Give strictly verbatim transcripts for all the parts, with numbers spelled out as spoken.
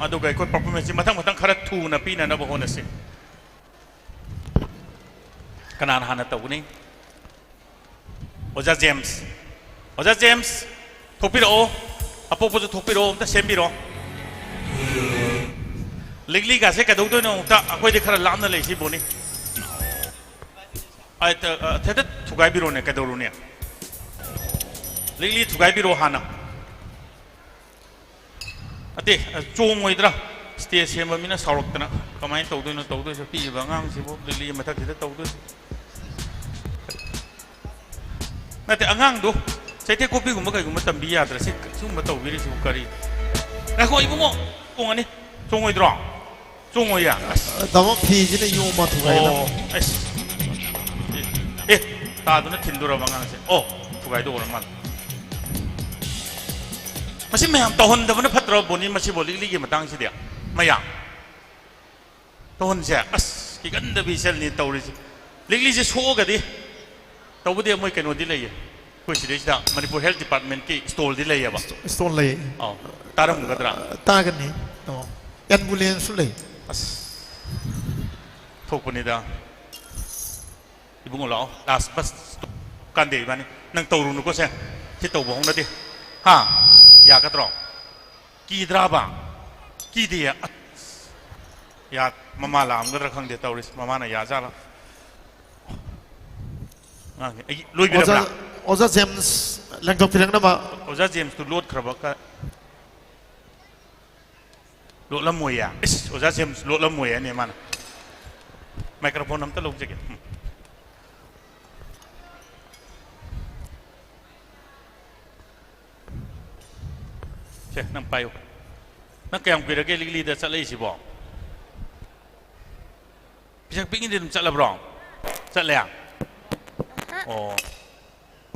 ꯑꯗꯨꯒ ꯑꯩꯈꯣꯏ ꯄꯔꯐꯣꯔꯃꯦꯟꯁꯁꯤ ꯃꯊꯪ ꯃꯊꯪ ꯈꯔ ꯊꯨꯅ ꯄꯤꯅꯅꯕ ꯍꯣꯠꯅꯁꯤ꯫ ꯀꯅꯥꯅ ꯍꯥꯟꯅ ꯇꯧꯒꯅꯤ? ꯑꯣꯖꯥ ꯖꯦꯝꯁ꯫ ꯑꯣꯖꯥ ꯖꯦꯝꯁ, ꯊꯣꯛꯄꯤꯔꯛꯑꯣ꯫ ꯑꯄꯣꯛꯄꯁꯨ ꯊꯣꯛꯄꯤꯔꯛꯑꯣ, ꯑꯝꯇ ꯁꯦꯝꯕꯤꯔꯣ꯫ ꯂꯤꯛꯂꯤꯒꯥꯁꯦ ꯀꯩꯗꯧꯗꯣꯏꯅꯣ? ꯑꯃꯨꯛꯇ ꯑꯩꯈꯣꯏꯗꯤ ꯈꯔ ꯂꯥꯞꯅ ꯂꯩꯁꯤ, ꯕꯣꯅꯤ꯫ ꯑ, ꯊꯦꯠꯇ ꯊꯨꯒꯥꯏꯕꯤꯔꯣꯅꯦ, ꯀꯩꯗꯧꯔꯨꯅꯦ? ꯂꯤꯛꯂꯤ ꯊꯨꯒꯥꯏꯕꯤꯔꯣ ꯍꯥꯟꯅ꯫ ꯑꯇꯦ, ꯑ, ꯆꯣꯡꯉꯣꯏꯗ꯭ꯔꯥ? ꯁ꯭ꯇꯦꯖ ꯁꯦꯝꯕ ꯃꯤꯅ ꯁꯥꯎꯔꯛꯇꯅ꯫ ꯀꯃꯥꯏꯅ ꯇꯧꯗꯣꯏꯅꯣ ꯇꯧꯗꯣꯏꯁꯦ? ꯄꯤꯛꯏꯕ ꯑꯉꯥꯡꯁꯤꯕꯨ ꯂꯤꯛꯂꯤ ꯃꯊꯛꯁꯤꯗ ꯇꯧꯗꯣꯏꯁꯦ? ꯅꯠꯇꯦ, ꯑꯉꯥꯡꯗꯣ ꯆꯩꯊꯦꯛ ꯀꯣꯄꯤꯒꯨꯝꯕ ꯀꯩꯒꯨꯝꯕ ꯇꯝꯕꯤ ꯌꯥꯗ꯭ꯔꯥ? ꯁꯤ, ꯁꯤꯒꯨꯝꯕ ꯇꯧꯕꯤꯔꯤꯁꯤꯕꯨ ꯀꯔꯤ? ꯉꯥꯏꯈꯣ, ꯏꯕꯨꯡꯉꯣ, ꯆꯣꯡꯉꯅꯤ꯫ ꯆꯣꯡꯉꯣꯏꯗ꯭ꯔꯣ? ꯆꯣꯡꯉꯣꯏꯌꯦ? ꯑꯁ꯫ ꯇꯥꯃꯣ, ꯐꯤꯁꯤꯅ ꯌꯣꯝꯃ ꯊꯨꯒꯥꯏꯒꯗꯕ꯫ ꯑꯣ, ꯑꯁ꯫ ꯑꯦ, ꯑꯦ, ꯇꯥꯗꯨꯅ ꯊꯤꯟꯗꯣꯔꯕ ꯑꯉꯥꯡꯁꯦ꯫ ꯑꯣ, ꯊꯨꯒꯥꯏꯗꯣꯛꯎꯔ ꯃꯥꯜꯂꯦ꯫ ꯃꯁꯤ ꯃꯌꯥꯝ ꯇꯧꯍꯟꯗꯕꯅ ꯐꯠꯇ꯭ꯔꯣ, ꯕꯣꯅꯤ? ꯃꯁꯤꯕꯨ ꯂꯤꯛꯂꯤꯒꯤ ꯃꯇꯥꯡꯁꯤꯗꯤ ꯃꯌꯥꯝ ꯇꯧꯍꯟꯁꯦ꯫ ꯑꯁ, ꯀꯤꯒꯟꯗꯕꯤ ꯏꯆꯜꯅꯤ ꯇꯧꯔꯤꯁꯦ꯫ ꯂꯤꯛꯂꯤꯁꯦ ꯁꯣꯛꯑꯒꯗꯤ, ꯇꯧꯕꯗꯤ ꯃꯣꯏ ꯀꯩꯅꯣꯗꯤ ꯂꯩꯌꯦ, ꯑꯩꯈꯣꯏ ꯁꯤꯗꯩꯁꯤꯗ ꯃꯅꯤꯄꯨꯔ ꯍꯦꯜꯊ ꯗꯤꯄꯥꯔꯠꯃꯦꯟꯀꯤ ꯁ꯭ꯇꯣꯜꯗꯤ ꯂꯩꯌꯦꯕ꯫ ꯁ꯭ꯇꯣꯜ ꯂꯩ꯫ ꯑꯧ, ꯇꯥꯔꯝꯒꯗ꯭ꯔꯥ? ꯇꯥꯒꯅꯤ꯫ ꯑꯣ, ꯑꯦꯝꯕꯨꯂꯦꯟꯁꯁꯨ ꯂꯩ꯫ ꯑꯁ, ꯊꯣꯛꯄꯅꯤꯗ꯫ ꯏꯕꯨꯡꯉꯣ, ꯂꯥꯛꯑꯣ, ꯂꯥꯁ ꯕꯁ ꯀꯥꯟꯗꯦ ꯏꯕꯥꯅꯤ꯫ ꯅꯪ ꯇꯧꯔꯨꯅꯨꯀꯣ ꯁꯦ, ꯁꯤ ꯇꯧꯕ ꯍꯧꯅꯗꯦ꯫ ꯍꯥ? ꯌꯥꯒꯗ꯭ꯔꯣ? ꯀꯤꯗ꯭ꯔꯥꯕ? ꯀꯤꯗꯤꯌꯦ꯫ ꯑꯁ! ꯌꯥ-, ꯃꯃꯥ ꯂꯥꯛꯑꯝꯒꯗ꯭ꯔꯥ ꯈꯪꯗꯦ ꯇꯧꯔꯤꯁꯦ꯫ ꯃꯃꯥꯅ ꯌꯥꯖꯥꯠꯂꯥ? ꯑꯉꯥꯡꯁꯦ, ꯑꯩ ꯂꯣꯏꯕꯤꯔꯕ꯭ꯔꯥ? ꯑꯣꯖꯥ, ꯑꯣꯖꯥ ꯖꯦꯝꯁ ꯂꯦꯡꯊꯣꯛꯄꯤꯔꯛꯅꯕ꯫ ꯑꯣꯖꯥ ꯖꯦꯝꯁꯇꯨ ꯂꯣꯠꯈ꯭ꯔꯕ ꯀ-, ꯂꯣꯠꯂꯝꯃꯣꯏꯌꯦ꯫ ꯏꯁ, ꯑꯣꯖꯥ ꯖꯦꯝꯁ ꯂꯣꯠꯂꯝꯃꯣꯏꯌꯦꯅꯦ ꯃꯥꯅ꯫ ꯃꯥꯏꯀ꯭ꯔꯣꯐꯣꯟ ꯑꯝꯇ ꯂꯧꯖꯒꯦ꯫ ꯎꯝ꯫ ꯁꯦ, ꯅꯪ ꯄꯥꯏꯌꯨ꯫ ꯅꯪ ꯀꯌꯥꯝ ꯀꯨꯏꯔꯒꯦ ꯂꯤꯛꯂꯤꯗ ꯆꯠꯂꯛꯏꯁꯤꯕꯣ? ꯄꯤꯁꯛ ꯄꯤꯛꯉꯩꯗꯤ ꯑꯗꯨꯝ ꯆꯠꯂꯕ꯭ꯔꯣ? ꯆꯠꯂꯦ? ꯑꯣ꯫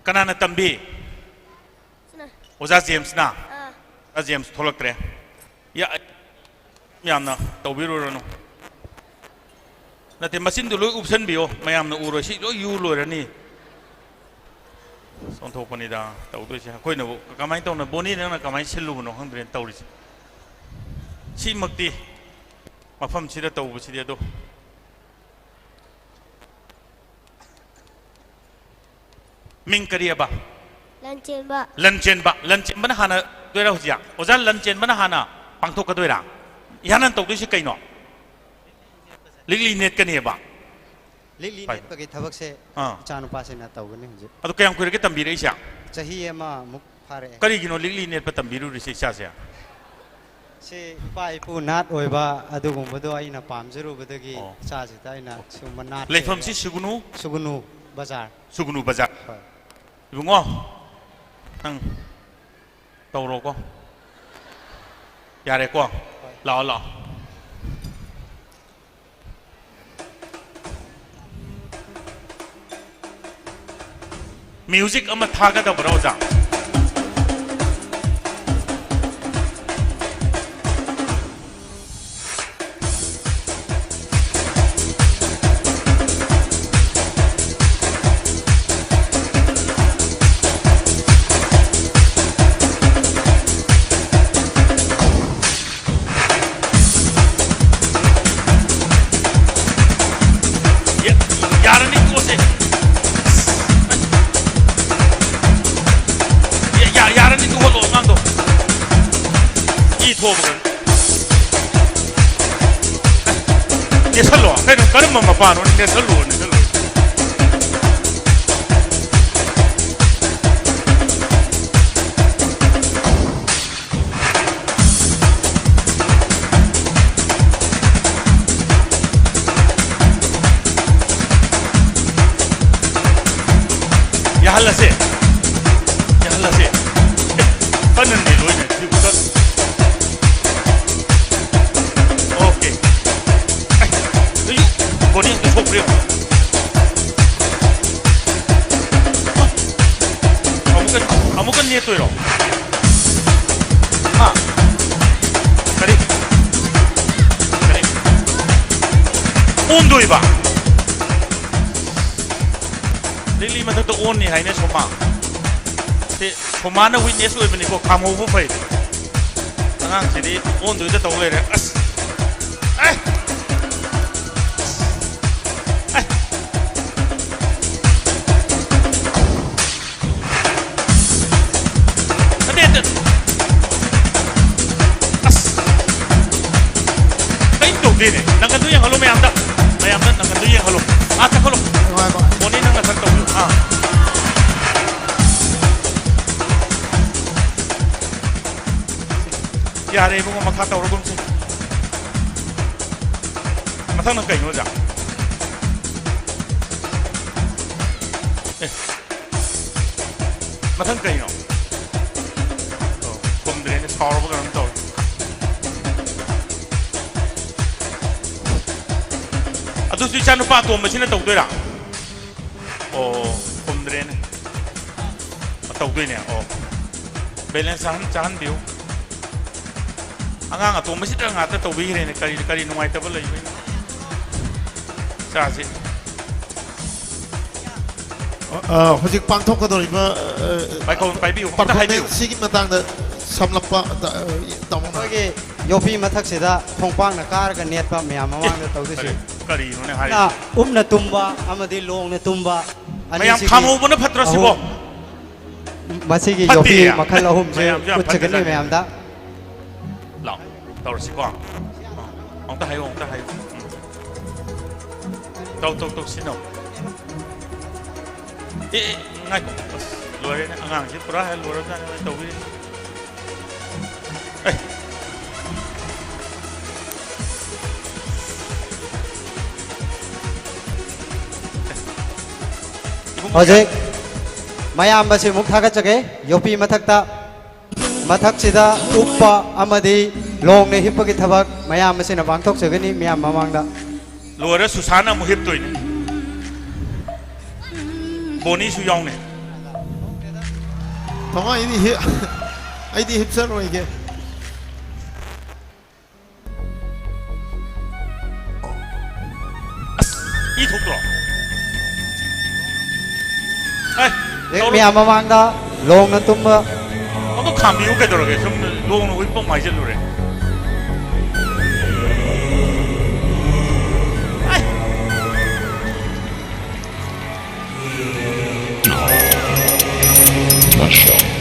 ꯀꯅꯥꯅ ꯇꯝꯕꯤ? ꯁꯤꯅ꯫ ꯑꯣꯖꯥ ꯖꯦꯝꯁꯅ? ꯑꯥ꯫ ꯑꯣꯖꯥ ꯖꯦꯝꯁ ꯊꯣꯛꯂꯛꯇ꯭ꯔꯦ꯫ ꯌꯥ-, ꯌꯥꯝꯅ ꯇꯧꯕꯤꯔꯨꯔꯅꯨ꯫ ꯅꯠꯇꯦ, ꯃꯆꯤꯟꯗꯨ ꯂꯣꯏ ꯎꯞꯁꯟꯕꯤꯌꯣ, ꯃꯌꯥꯝꯅ ꯎꯔꯣꯏ, ꯁꯤ ꯂꯣꯏ ꯌꯨ ꯂꯣꯏꯔꯅꯤ꯫ ꯑꯣꯟꯊꯣꯛꯄꯅꯤꯗ ꯇꯧꯗꯣꯏꯁꯦ꯫ ꯑꯩꯈꯣꯏꯅꯕꯨ ꯀꯃꯥꯏꯅ ꯇꯧꯅ, ꯕꯣꯅꯤ, ꯅꯪꯅ ꯀꯃꯥꯏꯅ ꯁꯤꯜꯂꯨꯕꯅꯣ ꯈꯪꯗ꯭ꯔꯦꯅ ꯇꯧꯔꯤꯁꯦ꯫ ꯁꯤ ꯁꯤꯃꯛꯇꯤ ꯃꯐꯝꯁꯤꯗ ꯇꯧꯕꯁꯤꯗꯤ ꯑꯗꯣ꯫ ꯃꯤꯡ ꯀꯔꯤꯑꯕ? ꯂꯟꯆꯦꯟꯕ꯫ ꯂꯟꯆꯦꯟꯕ꯫ ꯂꯟꯆꯦꯟꯕꯅ ꯍꯥꯟꯅ ꯇꯧꯗꯣꯏꯔꯥ ꯍꯧꯖꯤꯛ? ꯑꯣꯖꯥ, ꯂꯟꯆꯦꯟꯕꯅ ꯍꯥꯟꯅ ꯄꯥꯡꯊꯣꯛꯀꯗꯣꯏꯔꯥ? ꯏꯍꯥꯟ ꯍꯥꯟꯅ ꯇꯧꯗꯣꯏꯁꯤ ꯀꯩꯅꯣ? ꯂꯤꯛꯂꯤ ꯅꯦꯠꯀꯅꯦꯕ꯫ ꯂꯤꯛꯂꯤ ꯍꯣꯏ꯫ ꯅꯦꯠꯄꯒꯤ ꯊꯕꯛꯁꯦ ꯑꯥ꯫ ꯏꯆꯥꯅꯨꯄꯥꯁꯤꯅ ꯇꯧꯒꯅꯤ ꯍꯧꯖꯤꯛ꯫ ꯑꯗꯨ ꯀꯌꯥꯝ ꯀꯨꯏꯔꯒꯦ ꯇꯝꯕꯤꯔꯛꯏꯁꯦ? ꯆꯍꯤ ꯑꯃꯃꯨꯛ ꯐꯥꯔꯛꯑꯦ꯫ ꯀꯔꯤꯒꯤꯅꯣ ꯂꯤꯛꯂꯤ ꯅꯦꯠꯄ ꯇꯝꯕꯤꯔꯨꯔꯤꯁꯦ ꯏꯆꯥꯁꯦ? ꯁꯤ ꯏꯄꯥ ꯏꯄꯨ ꯅꯥꯠ ꯑꯣꯏꯕ ꯑꯗꯨꯒꯨꯝꯕꯗꯣ ꯑꯩꯅ ꯄꯥꯝꯖꯔꯨꯕꯗꯒꯤ ꯑꯣ꯫ ꯏꯆꯥꯁꯤꯗ ꯑꯩꯅ ꯑꯣ꯫ ꯁꯤꯒꯨꯝꯕ ꯅꯥꯠꯀꯤ ꯂꯩꯐꯝꯁꯤ ꯑꯣꯏꯕ ꯁꯨꯒꯨꯅꯨ? ꯁꯨꯒꯨꯅꯨ ꯕꯖꯥꯔ꯫ ꯁꯨꯒꯨꯅꯨ ꯕꯖꯥꯔ꯫ ꯍꯣꯏ꯫ ꯏꯕꯨꯡꯉꯣ, ꯅꯪ ꯇꯧꯔꯣꯀꯣ꯫ ꯌꯥꯔꯦꯀꯣ? ꯍꯣꯏ꯫ ꯂꯥꯛꯑꯣ, ꯂꯥꯛꯑꯣ꯫ ꯃ꯭ꯌꯨꯖꯤꯛ ꯑꯃ ꯊꯥꯒꯗꯕ꯭ꯔꯣ, ꯑꯣꯖꯥ? ꯌꯥ-, ꯌꯥꯔꯅꯤ, ꯇꯣꯛꯑꯁꯦ꯫ ꯌꯥ-, ꯌꯥ-, ꯌꯥꯔꯅꯤ, ꯇꯣꯛꯍꯜꯂꯣ ꯑꯉꯥꯡꯗꯣ꯫ ꯏ ꯊꯣꯛꯑꯕ ꯀꯩꯅꯣ? ꯅꯦꯠꯁꯜꯂꯣ꯫ ꯀꯩꯅꯣ, ꯀꯔꯝꯕ ꯃꯄꯥꯅꯣ? ꯅꯦꯠꯁꯜꯂꯣ, ꯅꯦꯠꯁꯜꯂꯣ꯫ ꯌꯥꯍꯜꯂꯁꯦ꯫ ꯌꯥꯍꯜꯂꯁꯦ꯫ ꯑꯦ, ꯀꯟꯅꯅꯦ ꯂꯣꯏꯅ꯫ ꯁꯤ ꯎꯗ-, ꯑꯣꯀꯦ꯫ ꯑꯩ, ꯑꯩ, ꯕꯣꯗꯤ ꯑꯝꯇ ꯁꯣꯛꯈ꯭ꯔꯦ꯫ ꯑꯃꯨꯛꯀ, ꯑꯃꯨꯛꯀ ꯅꯦꯠꯇꯣꯏꯔꯣ? ꯍꯥ? ꯀꯔꯤ? ꯀꯔꯤ? ꯑꯣꯟꯗꯣꯏꯕ? ꯂꯤꯛꯂꯤ ꯃꯊꯛꯇ ꯑꯣꯟꯅꯤ ꯍꯥꯏꯅꯦ ꯁꯣꯃꯥ꯫ ꯁꯤ ꯁꯣꯃꯥꯅ ꯋꯤꯠꯅꯦꯁ ꯑꯣꯏꯕꯅꯤꯀꯣ, ꯈꯥꯝꯍꯧꯕ ꯐꯩ꯫ ꯑꯉꯥꯡꯁꯤꯗꯤ ꯑꯣꯟꯗꯣꯏꯗ ꯇꯧ ꯂꯩꯔꯦ꯫ ꯑꯁ! ꯑꯦ! ꯑꯦ! ꯅꯠꯇꯦ, ꯅꯠꯇꯦ꯫ ꯑꯁ! ꯀꯔꯤꯝ ꯇꯧꯗꯦꯅꯦ꯫ ꯅꯪꯒꯟꯗꯨ ꯌꯦꯡꯍꯜꯂꯣ ꯃꯌꯥꯝꯗ꯫ ꯃꯌꯥꯝꯗ ꯅꯪꯒꯟꯗꯨ ꯌꯦꯡꯍꯜꯂꯣ꯫ ꯑꯥ ꯆꯠꯈꯠꯂꯣ꯫ ꯅꯨꯡꯉꯥꯏꯕ꯫ ꯃꯣꯅꯤ, ꯅꯪ ꯅꯊꯟ ꯇꯧꯕꯤꯌꯨ꯫ ꯑꯥ꯫ ꯌꯥꯔꯦ ꯏꯕꯨꯡꯉꯣ, ꯃꯈꯥ ꯇꯧꯔꯒꯨꯝꯁꯤ꯫ ꯃꯊꯪꯅ ꯀꯩꯅꯣ, ꯑꯣꯖꯥ? ꯑꯦ, ꯃꯊꯪ ꯀꯩꯅꯣ? ꯑꯣ, ꯈꯨꯝꯗ꯭ꯔꯦꯅꯦ, ꯁꯥꯎꯔꯕ ꯀꯩꯅꯣꯝ ꯇꯧꯔꯦ꯫ ꯑꯗꯨꯁꯨ ꯏꯆꯥꯅꯨꯄꯥ ꯑꯇꯣꯝꯕꯁꯤꯅ ꯇꯧꯗꯣꯏꯔꯥ? ꯑꯣ, ꯈꯨꯝꯗ꯭ꯔꯦꯅꯦ꯫ ꯇꯧꯗꯣꯏꯅꯦ꯫ ꯑꯣ꯫ ꯕꯦꯂꯦꯟꯁ ꯆꯥꯍꯟ-, ꯆꯥꯍꯟꯕꯤꯌꯨ꯫ ꯑꯉꯥꯡ ꯑꯇꯣꯝꯕꯁꯤꯗ ꯉꯥꯛꯇ ꯇꯧꯕꯤꯈ꯭ꯔꯦꯅꯦ꯫ ꯀꯔꯤ, ꯀꯔꯤ ꯅꯨꯡꯉꯥꯏꯇꯕ ꯂꯩꯕꯩꯅꯣ? ꯆꯥꯁꯤ꯫ ꯑ, ꯍꯧꯖꯤꯛ ꯄꯥꯡꯊꯣꯛꯀꯗꯧꯔꯤꯕ, ꯑ, ꯄꯥꯏꯈꯣꯝ ꯄꯥꯏꯕꯤꯌꯨ꯫ ꯑꯝꯇ ꯍꯥꯏꯕꯤꯌꯨ꯫ Performance ꯁꯤꯒꯤ ꯃꯇꯥꯡꯗ ꯁꯝꯂꯞꯄ, ꯑ, ꯇꯥꯃꯣꯅ꯫ ꯑꯩꯈꯣꯏꯒꯤ ꯌꯣꯄꯤ ꯃꯊꯛꯁꯤꯗ ꯈꯣꯡꯄꯥꯛꯅ ꯀꯥꯔꯒ ꯅꯦꯠꯄ ꯃꯌꯥꯝ ꯃꯃꯥꯡꯗ ꯇꯧꯗꯣꯏꯁꯤ꯫ ꯀꯔꯤ, ꯀꯔꯤꯅꯣꯅꯦ ꯍꯥꯏꯔꯤꯁꯦ? ꯎꯞꯅ, ꯎꯞꯅ ꯇꯨꯝꯕ ꯑꯃꯗꯤ ꯂꯣꯡꯅ ꯇꯨꯝꯕ ꯃꯌꯥꯝ ꯑꯅꯤꯁꯤꯒꯤ ꯈꯥꯝꯍꯧꯕꯅ ꯐꯠꯇ꯭ꯔꯣ ꯁꯤꯕꯣ? ꯑꯍꯨꯝ꯫ ꯃꯁꯤꯒꯤ ꯐꯠꯇꯦ꯫ ꯌꯣꯄꯤ ꯃꯈꯜ ꯑꯍꯨꯝꯁꯦ ꯃꯌꯥꯝꯁꯨ ꯌꯥꯝ ꯎꯠꯆꯒꯅꯤ ꯐꯠꯇꯖꯥꯠꯅꯤ꯫ ꯃꯌꯥꯝꯗ꯫ ꯂꯥꯛꯑꯣ, ꯇꯧꯔꯁꯤꯀꯣ꯫ ꯑꯃꯨꯛꯇ ꯍꯥꯏꯌꯨ, ꯑꯃꯨꯛꯇ ꯍꯥꯏꯌꯨ꯫ ꯎꯝ꯫ ꯇꯧ, ꯇꯧ, ꯇꯧ, ꯁꯤꯟꯅꯧ꯫ ꯑꯦ, ꯑꯦ, ꯉꯥꯏꯈꯣ꯫ ꯑꯁ, ꯂꯣꯏꯔꯦꯅꯦ꯫ ꯑꯉꯥꯡꯁꯤ ꯄꯨꯔꯥ ꯍꯦꯛ ꯂꯣꯏꯔꯕꯖꯥꯠꯅꯤ ꯃꯣꯏ ꯇꯧꯕꯤꯔꯤꯁꯦ꯫ ꯑꯦ꯫ ꯏꯕꯨꯡꯉꯣ꯫ ꯍꯧꯖꯤꯛ ꯃꯌꯥꯝꯕꯁꯤ ꯑꯃꯨꯛ ꯊꯥꯒꯠꯆꯒꯦ꯫ ꯌꯣꯄꯤ ꯃꯊꯛꯇ, ꯃꯊꯛꯁꯤꯗ ꯎꯞꯄ ꯑꯃꯗꯤ ꯂꯣꯡꯅ ꯍꯤꯞꯄꯒꯤ ꯊꯕꯛ ꯃꯌꯥꯝꯕꯁꯤꯅ ꯄꯥꯡꯊꯣꯛꯆꯒꯅꯤ ꯃꯤꯌꯥꯝ ꯃꯃꯥꯡꯗ꯫ ꯂꯣꯏꯔ ꯁꯨꯁꯥꯟꯅ ꯑꯃꯨꯛ ꯍꯤꯞꯇꯣꯏꯅꯤ꯫ ꯕꯣꯅꯤꯁꯨ ꯌꯥꯎꯅꯤ꯫ ꯇꯥꯃꯣ, ꯑꯩꯗꯤ ꯍꯤꯞ-, ꯑꯩꯗꯤ ꯍꯤꯞꯆꯔꯣꯏꯒꯦ꯫ ꯑꯁ, ꯏ ꯊꯣꯛꯇ꯭ꯔꯣ? ꯑꯦ, ꯍꯦꯛ ꯇꯧꯔꯣ꯫ ꯃꯌꯥꯝ ꯃꯃꯥꯡꯗ ꯂꯣꯡꯅ ꯇꯨꯝꯕ ꯑꯃꯨꯛ ꯈꯥꯝꯕꯤꯌꯨ ꯀꯩꯗꯧꯔꯒꯦ? ꯁꯨꯝ ꯂꯣꯡꯅ ꯎꯏꯄꯣꯛ ꯃꯥꯏꯁꯤꯜꯂꯨꯔꯦ꯫ ꯑꯩ!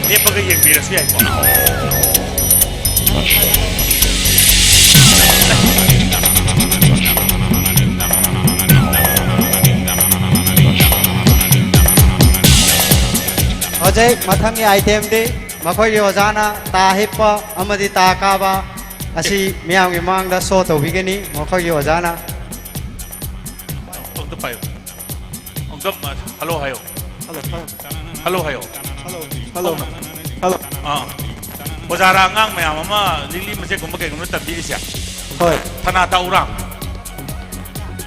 ꯂꯦꯞꯄꯒ ꯌꯦꯡꯕꯤꯔꯁꯨ ꯌꯥꯏꯀꯣ꯫ ꯍꯧꯖꯤꯛ ꯃꯊꯪꯒꯤ item ꯗꯤ ꯃꯈꯣꯏꯒꯤ ꯑꯣꯖꯥꯅ ꯇꯥ ꯍꯤꯞꯄ ꯑꯃꯗꯤ ꯇꯥ ꯀꯥꯕ ꯑꯁꯤ ꯃꯤꯌꯥꯝꯒꯤ ꯃꯃꯥꯡꯗ show ꯇꯧꯕꯤꯒꯅꯤ꯫ ꯃꯈꯣꯏꯒꯤ ꯑꯣꯖꯥꯅ ꯑꯝꯇ ꯄꯥꯏꯌꯨ꯫ ꯑꯝꯇ ꯍꯜꯂꯣ ꯍꯥꯏꯌꯣ꯫ Hello, hello. ꯍꯜꯂꯣ ꯍꯥꯏꯌꯣ꯫ Hello, hello, hello. ꯑꯥ꯫ ꯑꯣꯖꯥꯔ ꯑꯉꯥꯡ ꯃꯌꯥꯝ ꯑꯃ ꯂꯤꯛꯂꯤ ꯃꯆꯦꯠꯀꯨꯝꯕ ꯀꯩꯒꯨꯝꯕ ꯇꯝꯕꯤꯔꯤꯁꯦ? ꯍꯣꯏ꯫ ꯊꯅꯥ ꯇꯥꯛꯎꯔꯥ?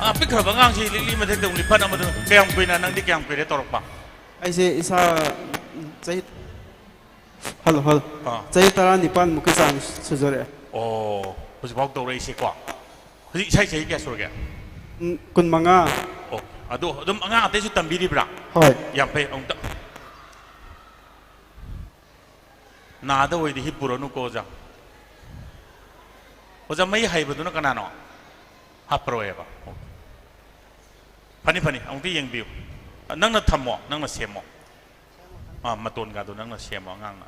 ꯑꯥ, ꯄꯤꯛꯈ꯭ꯔꯕ ꯑꯉꯥꯡꯁꯤ ꯂꯤꯛꯂꯤ ꯃꯊꯛꯇ ꯑꯃꯨꯛ ꯂꯤꯐꯠ ꯑꯃꯗ ꯀꯌꯥꯝ ꯀꯨꯏꯅ, ꯅꯪꯗꯤ ꯀꯌꯥꯝ ꯀꯨꯏꯔꯦ ꯇꯧꯔꯛꯄ? ꯑꯩꯁꯦ ꯏꯁꯥ, ꯎꯝ, ꯆꯍꯤ, ꯍꯜꯂꯣ, ꯍꯜꯂꯣ꯫ ꯑꯥ꯫ ꯆꯍꯤ ꯇꯔꯥꯅꯤꯄꯥꯟ ꯃꯨꯛꯀꯤ ꯆꯥꯡ ꯁꯨꯖꯔꯛꯑꯦ꯫ ꯑꯣ, ꯍꯧꯖꯤꯛꯐꯥꯎ ꯇꯧꯔꯛꯏꯁꯦꯀꯣ? ꯍꯧꯖꯤꯛ ꯏꯁꯥ ꯆꯍꯤ ꯀꯌꯥ ꯁꯨꯔꯒꯦ? ꯎꯝ, ꯀꯨꯟꯃꯉꯥ꯫ ꯑꯣ, ꯑꯗꯣ ꯑꯗꯨꯝ ꯑꯉꯥꯡ ꯑꯇꯩꯁꯨ ꯇꯝꯕꯤꯔꯤꯕ꯭ꯔꯥ? ꯍꯣꯏ꯫ ꯌꯥꯝ ꯐꯩ, ꯑꯃꯨꯛꯇ꯫ ꯅꯥꯗ ꯑꯣꯏꯗꯤ ꯍꯤꯞꯄꯨꯔꯅꯨꯀꯣ, ꯑꯣꯖꯥ꯫ ꯑꯣꯖꯥ, ꯃꯩ ꯍꯩꯕꯗꯨꯅ ꯀꯅꯥꯅꯣ? ꯍꯥꯞꯄꯔꯣꯏꯕ꯫ ꯐꯅꯤ, ꯐꯅꯤ, ꯑꯃꯨꯛꯇ ꯌꯦꯡꯕꯤꯌꯨ꯫ ꯅꯪꯅ ꯊꯝꯃꯣ, ꯅꯪꯅ ꯁꯦꯝꯃꯣ꯫ ꯑꯥ, ꯃꯇꯣꯟꯒꯗꯣ ꯅꯪꯅ ꯁꯦꯝꯃꯣ, ꯑꯉꯥꯡꯅ꯫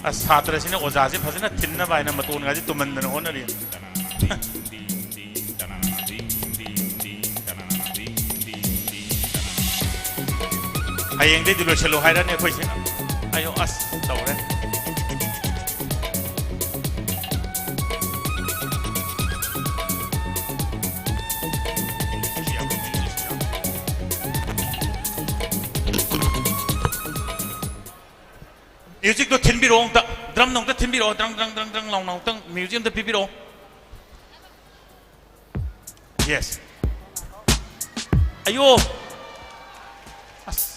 ꯑꯁ, ꯁꯥꯇ꯭ꯔꯁꯤꯅ ꯑꯣꯖꯥꯁꯦ ꯐꯖꯅ ꯊꯤꯟꯅꯕ ꯍꯥꯏꯅ ꯃꯇꯣꯟꯒꯁꯦ ꯇꯨꯝꯍꯟꯗꯅ ꯍꯣꯠꯅꯔꯤ꯫ ꯍꯌꯦꯡꯗꯩꯗꯤ ꯂꯣꯏꯁꯤꯜꯂꯨ ꯍꯥꯏꯔꯅꯤ ꯑꯩꯈꯣꯏꯁꯦ꯫ ꯑꯌꯣ, ꯑꯁ, ꯇꯧꯔꯦ꯫ Music ꯇꯣ ꯊꯤꯟꯕꯤꯔꯛꯑꯣ ꯑꯝꯇ꯫ Drum ꯅꯣ ꯑꯝꯇ ꯊꯤꯟꯕꯤꯔꯛꯑꯣ꯫ ꯗ꯭ꯔꯪ, ꯗ꯭ꯔꯪ, ꯗ꯭ꯔꯪ, ꯗ꯭ꯔꯪ ꯂꯥꯎꯅ ꯑꯝꯇꯪ music ꯑꯝꯇ ꯄꯤꯕꯤꯔꯛꯑꯣ꯫ Yes. ꯑꯌꯣ! ꯑꯁ꯫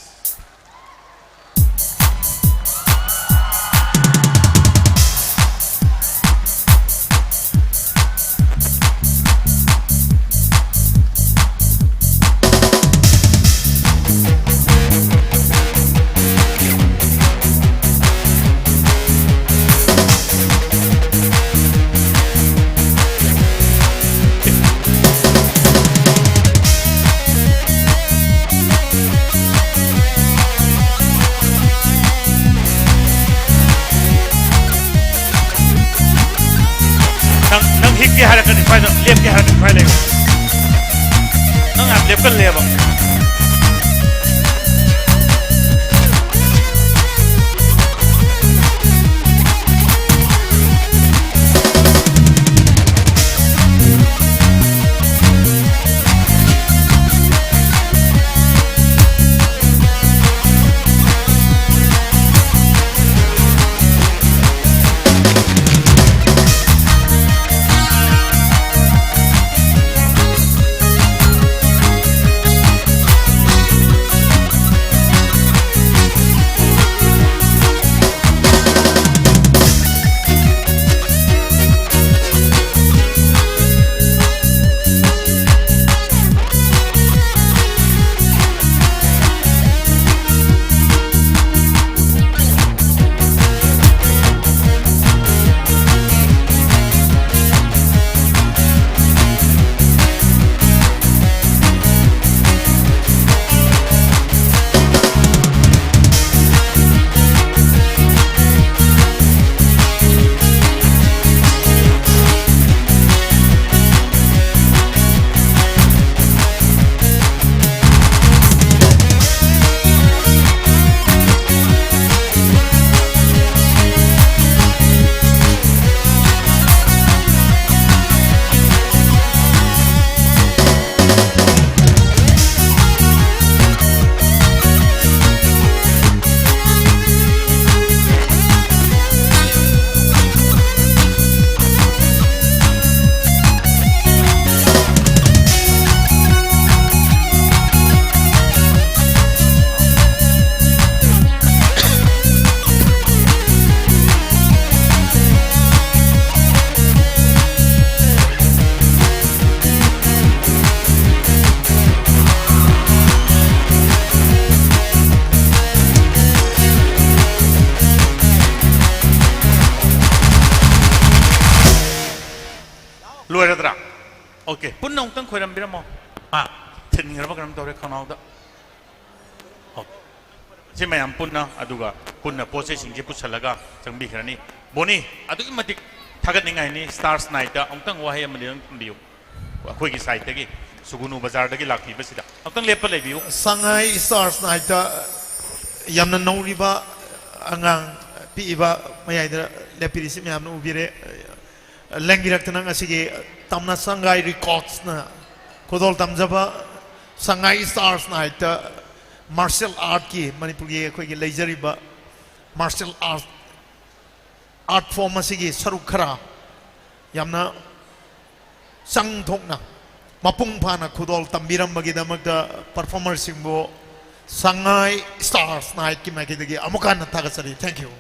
ꯂꯦꯞꯀꯦ ꯍꯥꯏꯔꯛꯀꯅꯤ ꯁ꯭ꯋꯥꯏꯗ, ꯂꯦꯞꯀꯦ ꯍꯥꯏꯔꯛꯀꯅꯤ ꯁ꯭ꯋꯥꯏ ꯂꯩꯌꯨ꯫ ꯅꯪ ꯌꯥꯝ ꯂꯦꯞꯀꯜꯂꯦꯕ꯫ ꯂꯣꯏꯔꯗ꯭ꯔꯥ? ꯑꯣꯀꯦ, ꯄꯨꯟꯅ ꯑꯃꯨꯛꯇꯪ ꯈꯣꯏꯔꯝꯕꯤꯔꯝꯃꯣ꯫ ꯑꯥ, ꯊꯤꯟꯈ꯭ꯔꯕ ꯀꯩꯅꯣꯝ ꯇꯧꯔꯦ ꯈꯅꯥꯎꯗ꯫ ꯑꯣ꯫ ꯁꯤ ꯃꯌꯥꯝ ꯄꯨꯟꯅ, ꯑꯗꯨꯒ ꯄꯨꯟꯅ ꯄꯣꯠ ꯆꯩꯁꯤꯡꯁꯦ ꯄꯨꯁꯜꯂꯒ ꯆꯪꯕꯤꯈ꯭ꯔꯅꯤ꯫ ꯕꯣꯅꯤ, ꯑꯗꯨꯛꯀꯤ ꯃꯇꯤꯛ ꯊꯥꯒꯠꯅꯤꯡꯉꯥꯏꯅꯤ꯫ Stars Night ꯑꯃꯨꯛꯇꯪ ꯋꯥꯍꯩ ꯑꯃꯗꯤ ꯑꯗꯨꯝ ꯊꯝꯕꯤꯌꯨ꯫ ꯑꯩꯈꯣꯏꯒꯤ side ꯇꯒꯤ, ꯁꯨꯒꯨꯅꯨ ꯕꯖꯥꯔꯗꯒꯤ ꯂꯥꯛꯄꯤꯕꯁꯤꯗ ꯑꯃꯨꯛꯇꯪ ꯂꯦꯞꯄ ꯂꯩꯕꯤꯌꯨ꯫ ꯁꯉꯥꯏ Stars Night ꯌꯥꯝꯅ ꯅꯧꯔꯤꯕ ꯑꯉꯥꯡ ꯄꯤꯛꯏꯕ ꯃꯌꯥꯏꯗ ꯂꯦꯞꯄꯤꯔꯤꯁꯤ ꯃꯌꯥꯝꯅ ꯎꯕꯤꯔꯦ꯫ ꯂꯦꯡꯕꯤꯔꯛꯇꯨꯅ ꯉꯁꯤꯒꯤ ꯇꯝꯅ ꯁꯉꯥꯏ Records ꯅ ꯈꯨꯗꯣꯜ ꯇꯝꯖꯕ ꯁꯉꯥꯏ Stars Night ꯇ martial art ꯀꯤ, ꯃꯅꯤꯄꯨꯔꯒꯤ ꯑꯩꯈꯣꯏꯒꯤ ꯂꯩꯖꯔꯤꯕ martial art, art form ꯑꯁꯤꯒꯤ ꯁꯔꯨꯛ ꯈꯔ ꯌꯥꯝꯅ ꯆꯪ ꯊꯣꯛꯅ ꯃꯄꯨꯡ ꯐꯥꯅ ꯈꯨꯗꯣꯜ ꯇꯝꯕꯤꯔꯝꯕꯒꯤꯗꯃꯛꯇ performer ꯁꯤꯡꯕꯨ ꯁꯉꯥꯏ Stars Night ꯀꯤ ꯃꯥꯏꯀꯩꯗꯒꯤ ꯑꯃꯨꯛ ꯍꯟꯅ ꯊꯥꯒꯠꯆꯔꯤ꯫ Thank you꯫